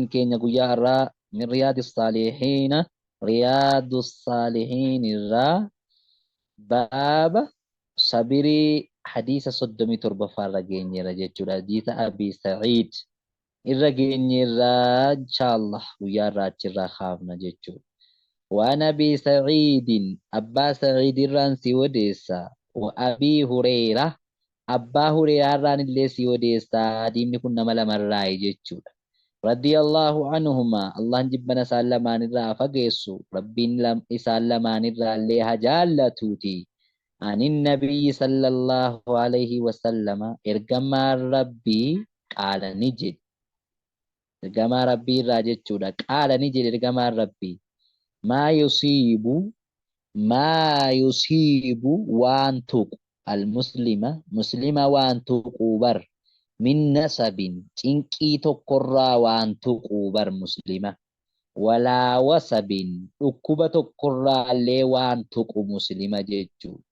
Keenya guyyaa har'aa min riyaadi saalihiina, riyaadu saalihiin irraa baaba sabirii hadiisa 37ffaa irra geenyeerra jechuudha. Hadiisa Abii Sa'iid irra geenyeerra, inshaallah guyyaa irraa achirraa kaafna jechuudha. Waan Abii Sa'iidin, Abbaa Sa'iid irraan si odeessa, wa Abii Hureera, Abbaa Hureeraa irraan illee si odeessa. Hadiifni kun nama lamarraayi jechuudha. Radiyallahu anhumaa, Allahn jibbana isaan lamaan irraa haa fageessu, Rabbiin isaan lamaan irraa illee haa jaallatuuti. Anin nabiyyi sallallahu alayhi wasallama, ergamaan Rabbii, qaala ni jedhe. Ergamaa Rabbii irraa jechuudha. Qaala ni jedhe ergamaan Rabbii. Maa yusiibu, maa yusiibu waan tuqu, al-muslima, muslima waan tuquu bar, min nasabin, cinqii tokkorraa waan tuquu bar muslima, walaa wasabin, dhukkuba tokkorraallee waan tuqu muslima jechuudha.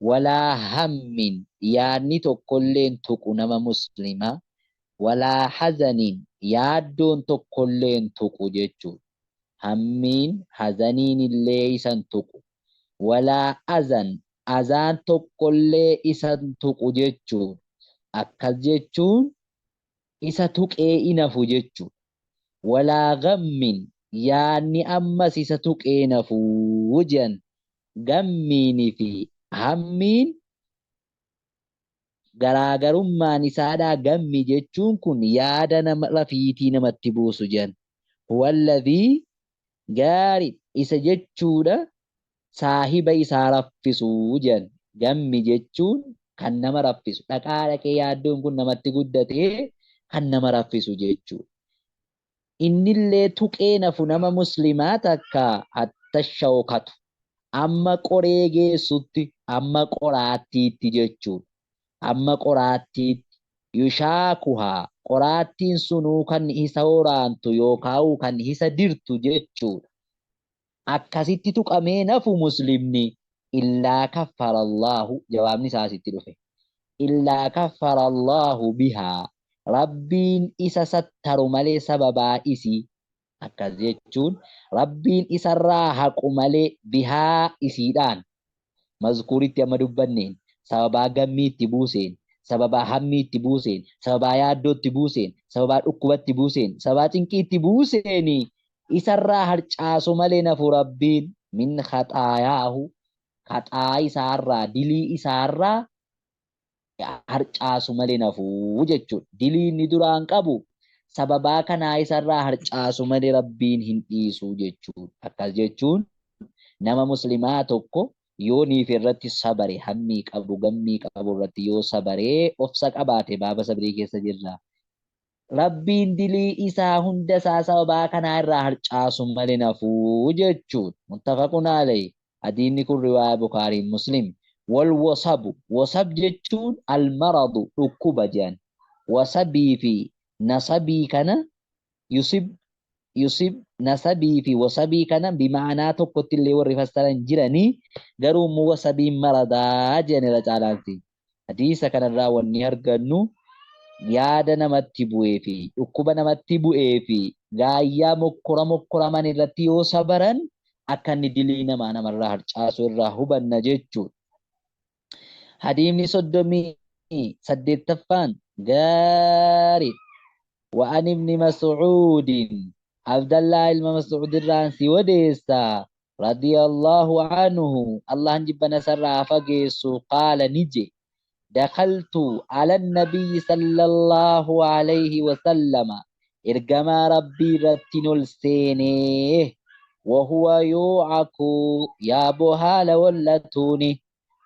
Walaa hammin, yaadni tokkolleen tuqu nama muslima, walaa hazanin, yaaddoon tokkolleen tuqu jechuudha. Hammiin hazaniinillee isan tuqu. Walaa azan, azaan tokkollee isan tuqu jechuudha. Akkas jechuun isa tuqee in hafu jechuudha. Walaa ghammin, yaadni ammas isa tuqee hin hafu jedhan. Gammiin fi hammiin garaagarummaan isaadhaa, gammi jechuun kun yaada nama rafiitii namatti buusu jedhan. Huwalladhii gaari isa jechuudha, saahiba isaa raffisu jedhan. Gammi jechuun kan nama raffisu, dhaqaa dhaqee yaaddoon kun namatti guddatee kan nama raffisu jechuudha. Innillee tuqee nafu nama muslimaa takka hatta shawkatu, amma qoree geessutti, amma qoraattiitti jechuudha. Amma qoraattiitti, yushaakuhaa, qoraattiin sunuu kan isa woraantu yookaa'uu kan isa dirtu jechuudha. Akkasitti tuqamee nafu muslimni, illaa kaffara Allaahu, jawaabni isaa asitti dhufe, illaa kaffara Allaahu bihaa, Rabbiin isa sattaru malee sababaa isii. Akkas jechuun Rabbiin isarraa haqu malee, bihaa isiidhaan, mazkuuritti amma dubbanneen, sababaa gammii itti buuseen, sababaa hammii itti buuseen, sababaa yaaddoo itti buuseen, sababaa dhukkuba itti buuseen, sababaa cinqii itti buuseeni isarraa harcaasu malee nafu Rabbiin, min khaxaayaahu, khaxaa isaarraa, dilii isaarraa harcaasu malee nafu jechuudha. Dilii inni duraan qabu sababaa kanaa isarraa harcaasu malee Rabbiin hin dhiisu jechuudha. Akkas jechuun nama muslimaa tokko yoo niif irratti sabare, hammii qabu gammii qabu irratti yoo sabaree obsa qabaate, baaba sabrii keessa jirra. Rabbiin dilii isaa hunda isaa sababaa kanaa irraa harcaasu malee nafu jechuudha. Muttafaqun alayhi. Hadiinni kun riwaaya Bukhaariin Muslim. Wal wasabu, wasab jechuun al-maradu, dhukkuba jedhan. Wasabii fi nasabii kana yusib, yusib, nasabii fi wasabii kana bima'anaa tokkotti illee warri fassaran jiranii, garuu immoo wasabiin maradaa jedhan irra caalaansi. Hadiisa kanarraa wanni argannu, yaada namatti bu'ee fi dhukkuba namatti bu'ee fi gaayyaa mokkora mokkoraman irratti yoo sabaran akka inni dilii namaa namarraa harcaasu irraa hubanna jechuudha. Hadiifni 38ffaan gaarii. Wa'an ibni Mas'uudin, Abdallaa ilma Mas'uud irraan si odeessa, radiyallahu anhu, Allahn jibbana isarraa haa fageessu, qaala ni je, dakhaltu ala nabiyyi sallallahu alayhi wasallama, ergamaa Rabbii irrattin ol seenee, wahuwa yuucaku, yaaboo haala wollatuuni,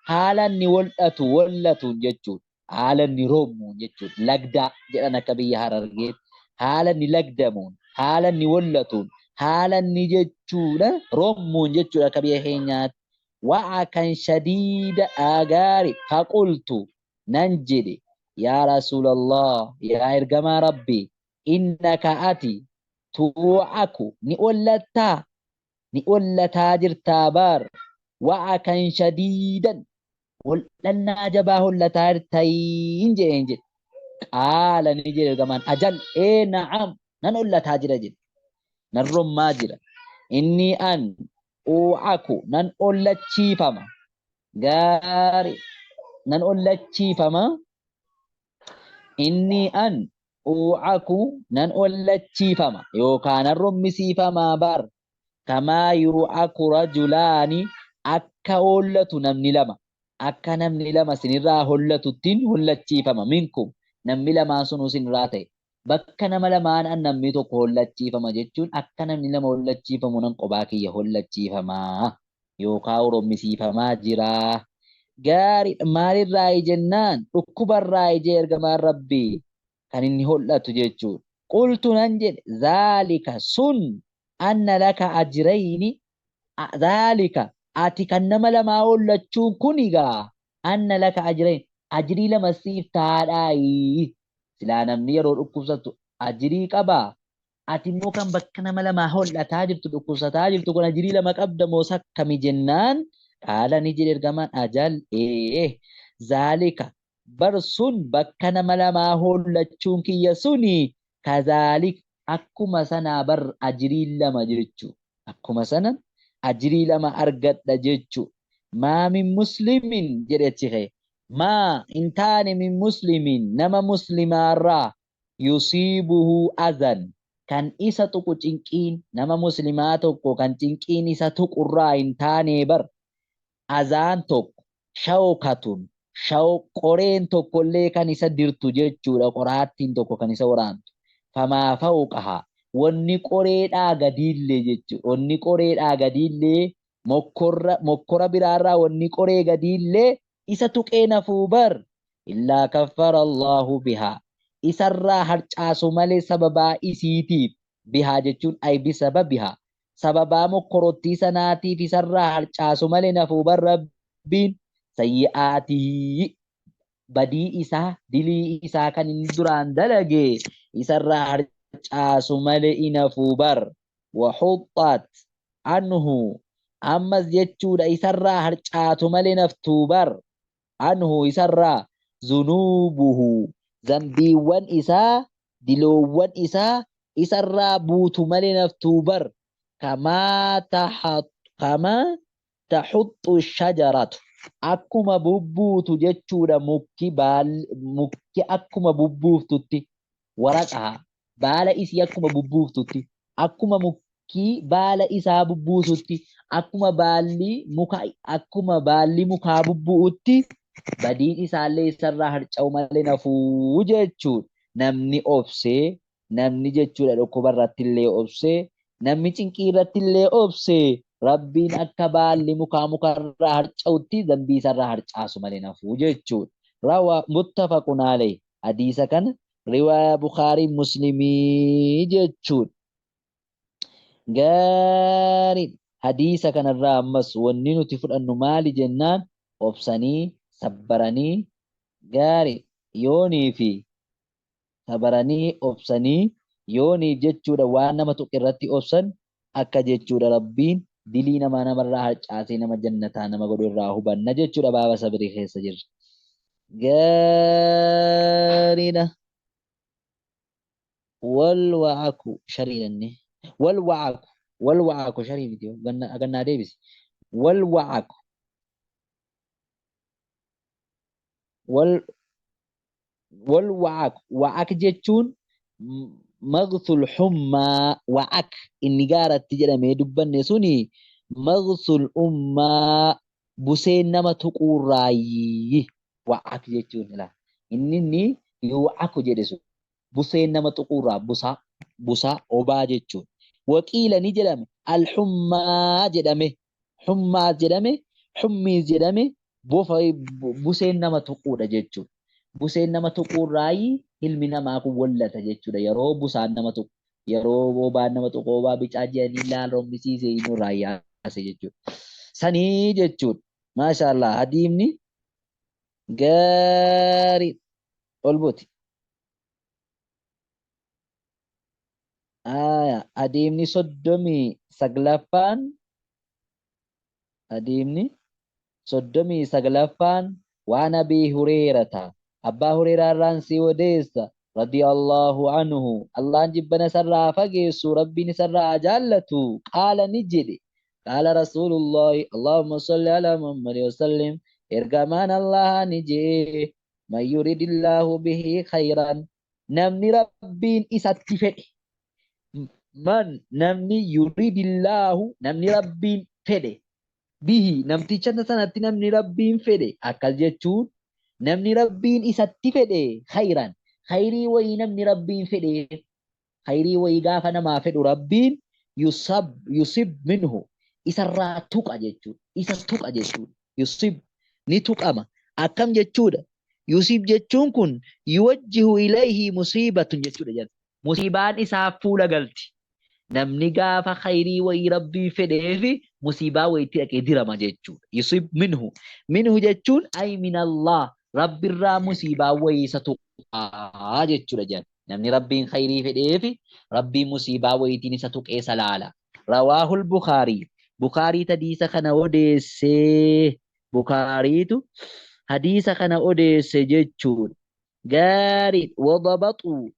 haala inni woldhatu wollatuun jechuudha, haala inni rommuun jechuudha, lagdaa jedhan akka biyya Harargeetti, haala inni lagdamuun, haala inni wollatuun, haala inni jechuudha rommuun jechuudha akka biyya keenyaatti. Wa'a kan shadiida agaari, faqultu, nan jedhe, yaa Rasuulallah, yaa ergamaa Rabbi, innaka ati, tuu'aku, ni ollattaa, ni ollataa jirtaa baar, wa'a kan shadiidan, Hol'annaa jabaa hollataa jirtayin jedheen jedhe. Qaala ni jedhe ergamaan, ajal, ee na'am, Nan hollataa jira jedhe. Nan rommaa jira. Inni an uu'aku nan ollachiifama. Gaari nan ollachiifama. Inni an uu'aku nan ollachiifama yookaan nan rommisiifama bar. Kamaa yuu'aku rajulaani akka hollatu namni lama. Akka namni lama sinirraa hollatuttiin hollachiifama. Minkum namni lamaan sunuu sinirraa ta'e. Bakka nama lamaan an namni tokko hollachiifama jechuun akka namni lama hollachiifamu nan qobaa kiyya hollachiifamaa yookaa orommisiifamaa jiraa. Gaariidha maalirraayi jennaan dhukkubarraayi jee ergamaan Rabbii kan inni hollatu jechuudha. Qultu nan jedhe zaalika sun anna laka ajrayni zaalika ati kan nama lamaa hollachuun kun egaa anna laka ajrayn ajrii lama siif taadhaayi. Silaa namni yeroo dhukkubsatu ajirii qabaa? Ati immoo kan bakka nama lamaa hol'ataa jirtu dhukkubsataa jirtu kun ajirii lama qabda moo sakkami jennaan qaala ni jedhe ergamaan ajal ee zaalika bar sun bakka nama lamaa hollachuun kiyya suni kazaalik akkuma sanaa bar ajiriin lama jechu akkuma sana ajirii lama argadha jechu maa min muslimin jedhe achi ka'e Maa hin taane min muslimin nama muslimaarraa yusiibuhu azan kan isa tuqu cinqiin nama muslimaa tokko kan cinqiin isa tuqurraa hin taanee bar azaan tokko shawkatun shaw qoreen tokkollee kan isa dirtu jechuudha qoraattiin tokko kan isa waraantu famaa fawqaha wanni qoreedhaa gadiillee jechuudha wanni qoreedhaa gadiillee mokkorra mokkora biraarraa wanni qoree gadiillee isa tuqee nafuu bar illaa kaffara Allaahu bihaa isarraa harcaasu malee sababaa isiitiif bihaa jechuun ay bisababihaa sababaa mokkorottii sanaatiif isarraa harcaasu malee nafuu bar Rabbiin sayyi'aatihi badii isaa dilii isaa kan inni duraan dalage isarraa harcaasu malee inafuu bar waxuxxat anhu ammas jechuudha isarraa harcaatu malee naftuu bar anhu isarraa zunuubuhu zambiiwwan isaa diloowwan isaa isarraa buutu malee naftuu bar kamaa kamaa taxuxxu shajaratu akkuma bubbuutu jechuudha mukki baal mukki akkuma bubbuuftutti waraqaa baala isii akkuma bubbuuftutti akkuma mukkii baala isaa bubbuusutti akkuma baalli muka akkuma baalli mukaa bubbu'utti badiin isaallee isarraa harca'u malee nafuu jechuudha. Namni obsee namni jechuudha dhukkuba irratti illee obsee namni cinqii irratti illee obsee Rabbiin akka baalli mukaa mukarraa harca'utti zambii isarraa harcaasu malee nafuu jechuudha. Rawa muttafaqun alayhi hadiisa kana riwaaya Bukhaarii Muslimii jechuudha. Gaarii hadiisa kanarraa ammas wanni nuti fudhannu maali jennaan obsanii sabbaranii gaarii yoonii fi sabaranii obsanii yooniif jechuudha waan nama tuqe irratti obsan akka jechuudha Rabbiin dilii namaa namarraa harcaasee nama jannataa nama godhu irraa hubanna jechuudha baaba sabrii keessa jirra. Gaariidha. Wal wa'aku sharii jennee. Wal wa'aku wal wa'aku sharii miti gannaa deebisi. Wal wa'aku wal wal wa'ak wa'ak jechuun maghsul hummaa wa'ak inni gaaratti jedhamee dubbanne suni maghsul ummaa buseen nama tuquurraayyi wa'ak jechuun ilaa inni inni yu'aku jedhe sun buseen nama tuquurraa busaa busaa obaa jechuun waqiila ni jedhame alhummaa jedhame hummaas jedhame hummiis jedhame bofa buseen nama tuquudha jechuudha. Buseen nama tuquurraayi ilmi namaa kun wallata jechuudha. Yeroo busaan nama tuqu, yeroo bobaan nama tuqu, obaa bicaa jedhanii laal rommisiisee inni irraa yaase jechuudha. Sanii jechuudha. Maashaallah hadiimni gaarii ol buti. Aya hadiimni 39ffaan Hadiifni 39ffaan waan Abii Hureeyrata Abbaa Hureeyraa irraan sii odeessa Radiyallahu anhu Allahan jibbana isarraa haa fageessu Rabbiin isarraa haa jaallatu qaala ni jedhe qaala rasuulullahi Allahumma salli ala Muhammad wa sallim ergamaan Allaha ni jee man yuridillahu bihi khayran namni Rabbiin isatti fedhe man namni yuridillahu namni Rabbiin fedhe bihi namticha sanatti namni Rabbiin fedhe akkas jechuun namni Rabbiin isatti fedhe khayran khayrii wayii namni Rabbiin fedhe khayrii wayii gaafa namaa fedhu Rabbiin yusab yusib minhu isarraa tuqa jechuudha isa tuqa jechuudha yusib ni tuqama akkam jechuudha yusib jechuun kun yuwajjihu ilayhi musiibatun jechuudha jedha musiibaan isaaf fuula galti Namni gaafa khayrii wayii Rabbii fedheefi musiibaa wayiitti dhaqee dirama jechuudha. Yusib minhu. Minhu jechuun ay min Allah. Rabbirraa musiibaa wayii isa tuqaa jechuudha jedhan. Namni Rabbiin khayrii fedheefi Rabbiin musiibaa wayiitiin isa tuqee isa laala. Rawaahul Bukhaarii. Bukhaariit hadiisa kana odeesse. Bukhaariitu hadiisa kana odeesse jechuudha. Gaariidha. Wadabaxuu.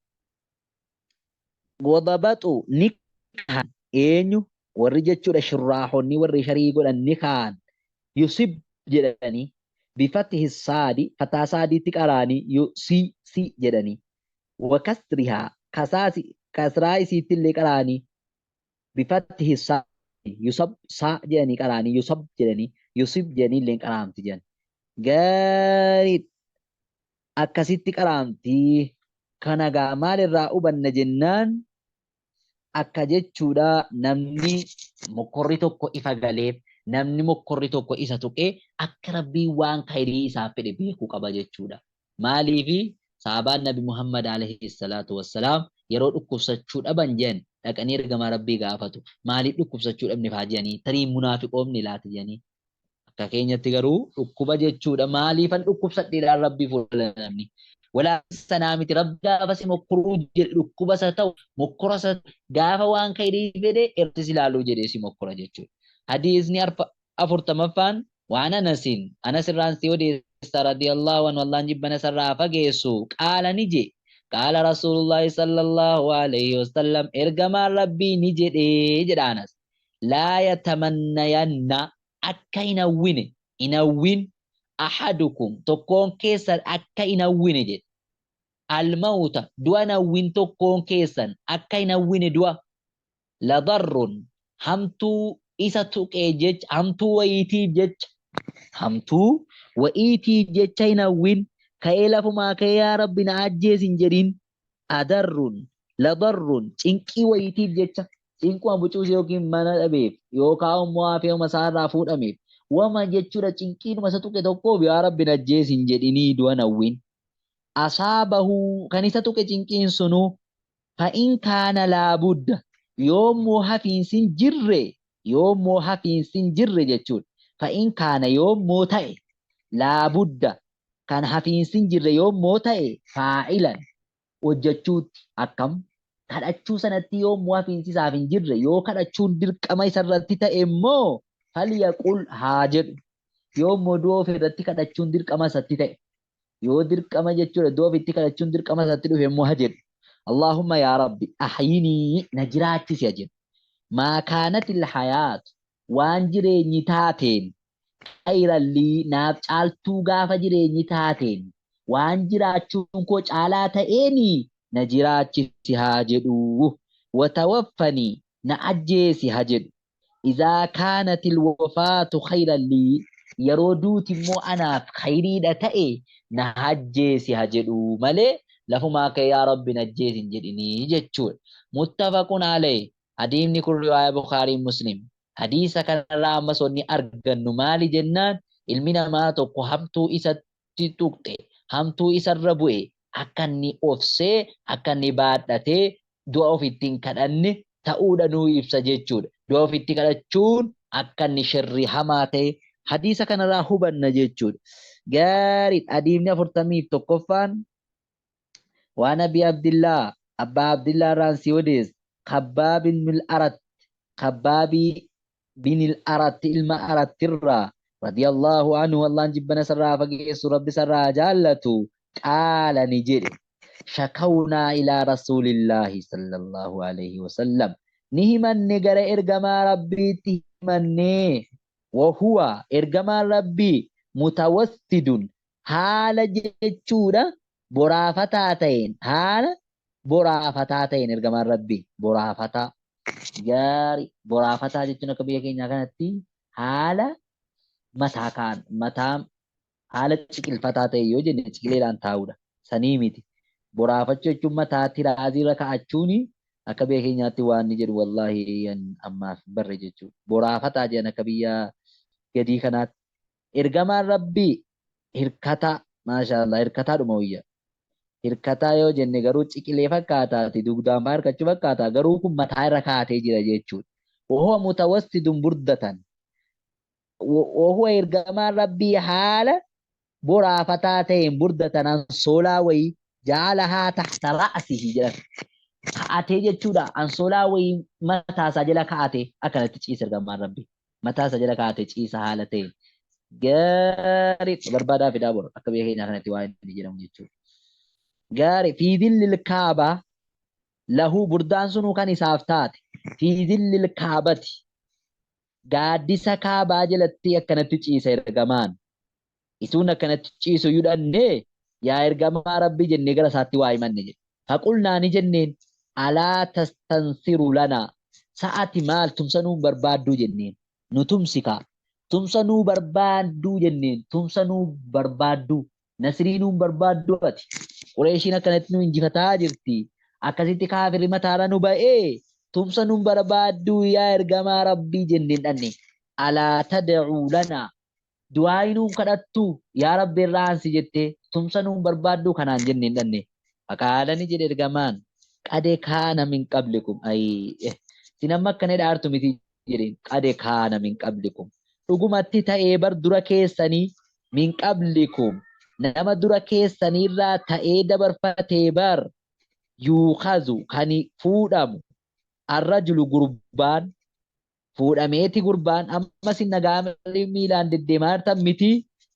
Wadabaxu ni kahan eenyu warri jechuudha shurraahonni warri sharii godhan ni kahan yusib jedhanii bifatihi saadi fataa saadiitti qaraanii yu si si jedhanii wakasrihaa kasaasi kasraa isiitti illee qaraanii bifatihi saadi yusab saa jedhanii qaraanii yusab jedhanii yusib jedhanii illee qaraamti jedhan gaarii akkasitti qaraamti. Kana gaa maal irraa hubanna jennaan akka jechuudha namni mokkorri tokko ifa galeef namni mokkorri tokko isa tuqee akka Rabbiin waan khayrii isaaf fedhe beekuu qaba jechuudha. Maaliifi sahaabaan Nabi Muhammad alayhi salaatu wassalaam yeroo dhukkubsachuu dhaban jedhan dhaqanii ergamaa Rabbii gaafatu. Maaliif dhukkubsachuu dhabne faa jedhanii tarii munaafiqoomne laata jedhanii Akka keenyatti garuu dhukkuba jechuudha maaliifan dhukkubsadheedhaan Rabbii fuula namni. Walaa sanaa miti Rabbi gaafa si mokkoruu jedhe dhukkuba isa ta'u mokkora isa gaafa waan khayrii fedhe irratti si ilaaluu jedhee si mokkora jechuudha. Hadiisni 40ffaan waan Anasin Anas irraan si odeessa radiyallahu anhu Allahn jibbana isarraa fageessu qaala ni je qaala Rasuulullaahi sallallahu alayhi wasallam ergamaan Rabbii ni jedhee jedha Anas. Laa yatamannayanna akka hin hawwine hin hawwin ahadukum tokkoon keessan akka hin hawwine jedhe almawta du'a hin hawwin tokkoon keessan akka hin hawwine du'a ladarrun hamtuu isa tuqee jecha hamtuu wayiitiif jecha hamtuu wayiitiif jecha hin hawwin ka'ee lafumaa ka'ee yaa rabbi na ajjeesi hin jedhin adarrun ladarrun cinqii wayiitiif jecha cinquma bucuusee yookiin mana dhabeef yookaan immoo hafeema isaa irraa fuudhameef wama jechuudha cinqiinuma isa tuqe tokkoof yaa rabbi na ajjeesi hin jedhinii du'a nawwin asaabahu kan isa tuqe cinqiin sunuu fa'in kaana laabudda yoommoo hafiinsi hin jirre yoommoo hafiinsi hin jirre jechuudha fa'in kaana yoommoo ta'e laabudda kan hafiinsi hin jirre yoommoo ta'e faa'ilan hojjechuutti akkam kadhachuu sanatti yoommoo hafiinsi isaaf hin jirre yoo kadhachuun dirqama isarratti ta'e immoo falyaqul haa jedhu yoommoo du'a of irratti kadhachuun dirqama isatti ta'e yoo dirqama jechuudha du'a ofitti kadhachuun dirqama isatti dhufe immoo haa jedhu Allahumma yaa Rabbi ahyinii na jiraachisi haa jedhu maa kaanatil hayaatu waan jireenyi taateen khayran lii naaf caaltuu gaafa jireenyi taateen waan jiraachuun koo caalaa ta'eeni na jiraachisi haa jedhu watawaffanii na ajjeesi haa jedhu izaa kaanatil wafaatu khayran lii yeroo duuti immoo anaaf khayriidha ta'e na ajjeesi haa jedhu malee lafumaa ka'ee yaa rabbi na ajjeesi hin jedhinii jechuudha muttafaqun alayhi hadiisni kun riwaaya Bukhaarii Muslim Hadiisa kanarraa ammas wanni argannu maali jennaan ilmi namaa tokko hamtuu isatti tuqxe, hamtuu isarra bu'e akka inni obsee, akka inni baadhatee du'a ofitti hin kadhanne ta'uudha nuu ibsa jechuudha. Du'a ofitti kadhachuun akka inni sharrii hamaa ta'e hadiisa kanarraa hubanna jechuudha. Gaariidha. Hadiifni 41ffaan waan Abi Abdillaa Abbaa Abdillaa irraan si odeessa Khabbaab ilmil Arat Khabbaabii binil Arat ilma Arattirraa radiyallahu anhu Allahn jibbana isarraa fageessu Rabbi isarraa jaallatu qaala ni jedhe Shakawnaa ilaa Rasuulillaahi sallallahu alayhi wasallam. Ni himanne gara ergamaa Rabbiitti himanne. Wahuwa ergamaan Rabbii mutawassidun haala jechuudha boraafataa ta'een haala boraafataa ta'een ergamaan Rabbii boraafataa gaari boraafataa jechuun akka biyya keenyaa kanatti haala mataa kaan mataa haala ciqilfataa ta'e yoo jenne ciqileedhaan taa'uudha. Sanii miti. Boraafachuu jechuun mataa tiraazii irra ka'achuun akka biyya keenyaatti waan ni jedhu wallaahi an ammaaf hin barre jechuudha. Boraafataa jedhan akka biyya gadii kanaatti. Ergamaan Rabbii hirkataa maashaallah hirkataadhuma wayya. Hirkataa yoo jenne garuu ciqilee fakkaataati dugdaan faa hirkachuu fakkaata garuu kun mataa irra kaatee jira jechuudha. Wahuwa mutawassidun burdatan Wahuwa ergamaan Rabbii haala boraafataa ta'een burdatan ansoolaa wayii ja'alahaa tahta ra'sihi jedhan. Ka'atee jechuudha ansoolaa wayii mataa isaa jala ka'atee akkanatti ciisa ergamaan Rabbii. Mataa isaa jala ka'atee ciisa haala ta'een. Gaarii barbaadaa fidaa bor akka biyya keenyaa kanatti waa inni jedhamu jechuudha. Gaarii fi zillil kaabaa lahuu burdaan sunuu kan isaaf taate fi zillil kaabati Gaaddisa kaabaa jalatti akkanatti ciisa ergamaan. Isuun akkanatti ciisu iyyuu dhannee yaa ergamaa Rabbii jennee gara isaatti waa himanne jedhe. Faqulnaa ni jenneen alaa tastansiru lanaa sa'ati maal tumsa nuu barbaadduu jenneen. Nu tumsi kaa. Tumsa nuu barbaadduu jenneen. Tumsa nuu barbaadduu. Nasrii nuun barbaadduu ati. Qureeshiin akkanatti nu injifataa jirti. Akkasitti kaafirri mataarra nu ba'ee tumsa nuun barbaadduu yaa ergamaa Rabbii jenneen dhanne. Alaa tad'uu lanaa du'aayii nuun kadhattuu yaa Rabbi irraa aansi jettee tumsa nuun barbaadduu kanaan jenneen dhanne. Faqaala ni jedhe ergamaan qade kaana min qablikum ayii isin amma akkana dhaartu miti jedheen qade kaana min qablikum dhugumatti ta'ee bar dura keessanii min qablikum nama dura keessaniirraa ta'ee dabarfatee bar yuukazu kan fuudhamu arrajulu gurbaan fuudhameeti gurbaan amma isin nagaa miilaan deddeemaa jirtan miti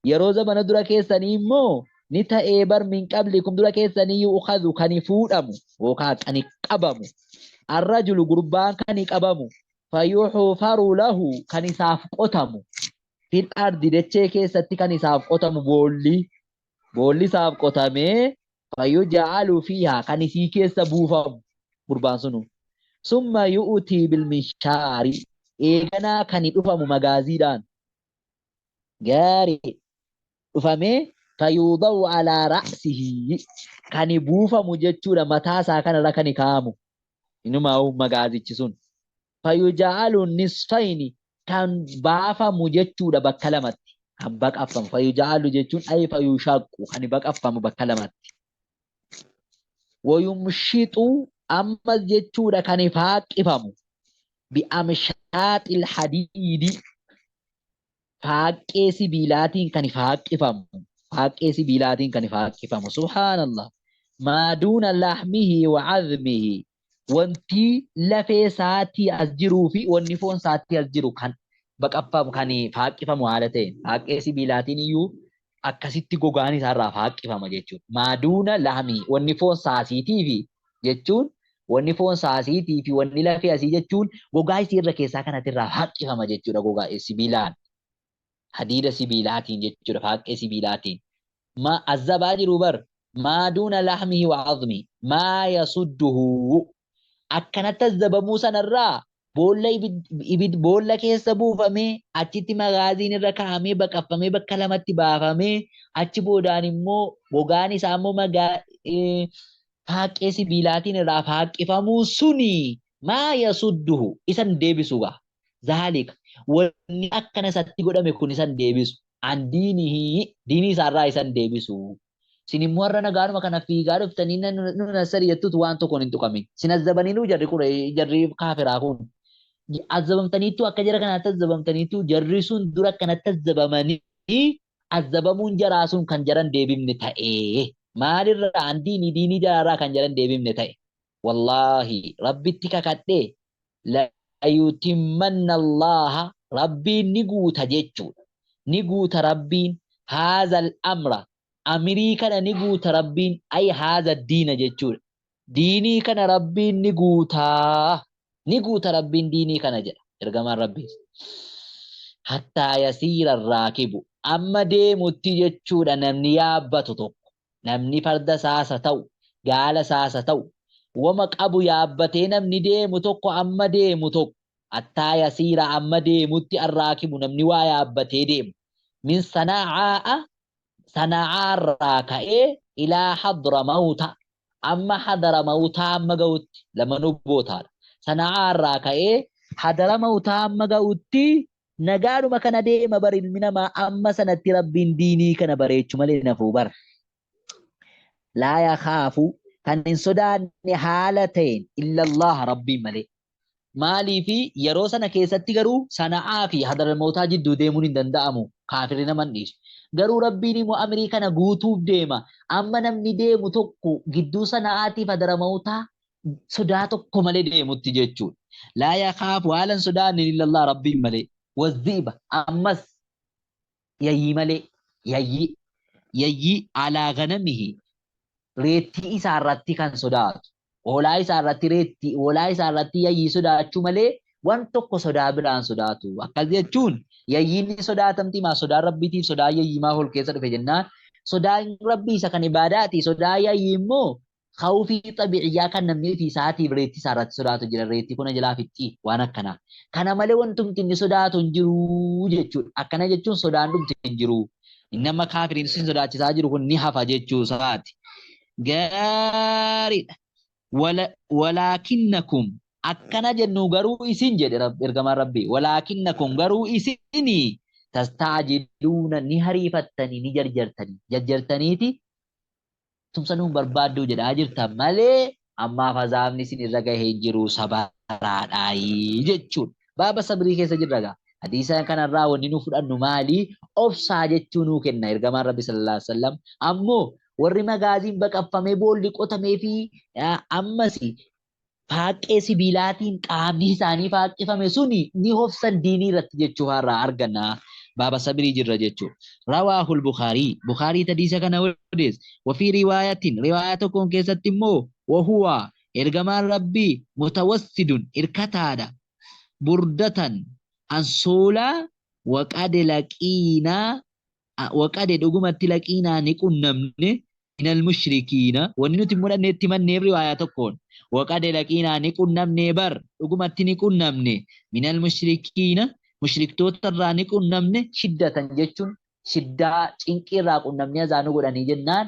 yeroo zamana dura keessanii immoo ni ta'ee bar min qablikum dura keessanii yuukazu kan fuudhamu yookaan kan qabamu arrajulu gurbaan kan qabamu fayuhfaru lahu kan isaaf qotamu fil ardi dachee keessatti kan isaaf qotamu boolli boolli isaaf qotamee fayuja'alu fiihaa kan isii keessa buufamu gurbaan sunu summa yu'tii bilminshaari eeganaa kan dhufamu magaaziidhaan gaarii dhufamee fayuudawu alaa ra'sihi kan buufamu jechuudha mataa isaa kanarra kan kaa'amu inumaa'u magaazichi sun fayuja'alu nisfayni kan baafamu jechuudha bakka lamatti kan baqaffamu fayuja'alu jechuun ay fayushaqqu kan baqaffamu bakka lamatti wayumshixu ammas jechuudha kan faaqqifamu bi'amshaaxil hadiidi faaqqee sibiilaatiin kan faaqqifamu faaqqee sibiilaatiin kan faaqqifamu subhaanallah maa duuna lahmihi wa azmihi wanti lafee isaatii as jiruu fi wanni foon isaatii as jiru kan baqaffamu kan faaqqifamu haala ta'een faaqqee sibiilaatiin iyyuu akkasitti gogaan isaarraa faaqqifama jechuudha. Maa duuna lahmihi wanni foon saasiitii fi jechuun wanni foon saasiitii fi wanni lafee asii jechuun gogaa isii irra keessaa kanatti irraa faaqqifama jechuudha gogaa sibiilaan. Hadiida sibiilaatiin jechuudha faaqqee sibiilaatiin. Ma azzabaa jiru bar maa duuna lahmihi wa azmihi maa yasudduhu akkanatti azzabamuu sanarraa boolla ibid boolla keessa buufamee achitti magaaziin irra kaa'amee baqaffamee bakka lamatti baafamee achi boodaan immoo gogaan isaa immoo magaa faaqqee sibiilaatiin irraa faaqqifamuu suni maa yasudduhu isan deebisu gaa zaalika wanni akkana isatti godhame kun isan deebisu an diinihi diinii isaarraa isan deebisu Isin immoo har'a nagaanuma kana fiigaa dhuftanii nu nassari jettutu waan tokkoon hin tuqamin. Isin azzabaniinuu jarri qure jarri kaafiraa kun. Azzabamtaniittuu akka jara kanaatti azzabamtaniittuu jarri sun dura akkanatti azzabamanii azzabamuun jaraa sun kan jaran deebifne ta'ee. Maalirraa an diinii diinii jaraarraa kan jaran deebifne ta'e. Wallaahi Rabbitti kakadhee layutimmanna Allaaha Rabbiin ni guuta jechuudha. Ni guuta Rabbiin haazal amra Amirii kana ni guuta Rabbiin ay haaza diina jechuudha. Diinii kana Rabbiin ni guutaa. Ni guuta Rabbiin diinii kana jedha ergamaan Rabbiis. Hattaa yasiira raakibu amma deemutti jechuudha namni yaabbatu tokko. Namni farda saasa ta'u, gaala saasa ta'u, wama qabu yaabbatee namni deemu tokko amma deemu tokko. Hattaa yasiira amma deemutti arraakibu namni waa yaabbatee deemu. Min sana'aa Sana'aa irraa ka'ee ilaa Hadramawta amma Hadaramawtaa amma ga'utti lamanuu bootaadha. Sana'aa irraa ka'ee Hadaramawtaa amma ga'utti nagaadhuma kana deema bar ilmi namaa amma sanatti Rabbiin diinii kana bareechu malee hin hafuu bar. Laa yakhaafu kan hin sodaanne haala ta'een illallah Rabbiin malee. Maaliifi yeroo sana keessatti garuu Sana'aa fi Hadralmawtaa jidduu deemuun hin danda'amu. Kaafirri nama hin dhiisu. Garuu Rabbiin immoo amrii kana guutuuf deema. Amma namni deemu tokko gidduu Sana'aatii fi Hadramawtaa sodaa tokko malee deemutti jechuudha. Laa yakhaafu haala hin sodaanne illallah Rabbiin malee. Wazzi'ba ammas yayyii malee yayyii yayyii alaa ganamihi reettii isaa irratti kan sodaatu hoolaa isaa irratti reettii hoolaa isaa irratti yayyii sodaachuu malee wan tokko sodaa biraan sodaatu akkas jechuun yayyiin ni sodaatamti maa sodaan rabbiitiif sodaan yayyii maa hol keessa dhufe jennaan sodaan rabbii isa kan ibaadaati sodaa yayyii immoo Khawfii xabi'iyyaa kan namni ofii isaatiif reettii isaa irratti sodaatu jira. Reettii kuna jalaa fixxii waan akkanaa. Kana malee wantumti inni sodaatu hin jiru jechuudha. Akkana jechuun sodaan dhumti hin jiru. Inni amma kaafiriin isin sodaachisaa jiru kun ni hafa jechuu isaati. Gaariidha. Walaakinnakum akkana jennu garuu isin jedhe ergamaan Rabbii. Walaakinnakum garuu isinii tastaajiluuna ni hariifattanii ni jarjartanii. Jarjartaniiti tumsa nuun barbaadduu jedhaa jirtan malee ammaaf azaabni isin irra gahee hin jiru sabaraadhaayi jechuudha. Baaba sabrii keessa jirra gaa. Hadiisa kanarraa wanni nu fudhannu maali? Obsaa jechuu nuu kenna ergamaan Rabbi sallallahu alaihi wasallam. Ammoo warri magaaziin baqaffamee boolli qotamee fi ammas faaqqee sibiilaatiin qaamni isaanii faaqqifame suni ni hofsan diinii irratti jechuu irraa arganna. Baaba sabrii jirra jechuu. Rawaahul Bukhaarii. Bukhaarii hadiisa kana odeesse. Wafii riwaayatin riwaayaa tokkoon keessatti immoo wahuwa ergamaan Rabbii mutawassidun irkataadha. Burdatan ansoolaa waqade laqiinaa waqade dhugumatti laqiinaa ni qunnamne minal mushrikiina wanni nuti mudhanne itti manneef riwaayaa tokkoon waqade laqiinaa ni qunnamne bar dhugumatti ni qunnamne minal mushrikiina mushriktoota irraa ni qunnamne shiddatan jechuun shiddaa cinqii irraa qunnamnee azaanu godhanii jennaan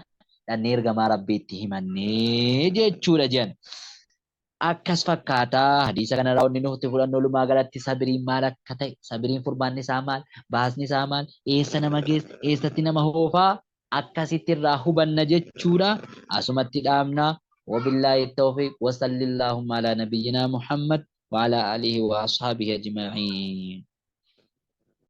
dhannee ergamaa rabbiitti himannee jechuudha jedhan. Akkas fakkaata. Hadiisa kanarraa wanni nuti fudhannu walumaa galatti sabiriin maal akka ta'e, sabiriin furmaanni isaa maal, baasni isaa maal, eessa nama geessa, eessatti nama hoofaa akkasitti irraa hubanna jechuudha. Asumatti dhaabna. Wabillaahi tawfiiq wa sallillahumma ala nabiyyinaa Muhammad wa ala aalihi wa ashaabihi ajma'iin.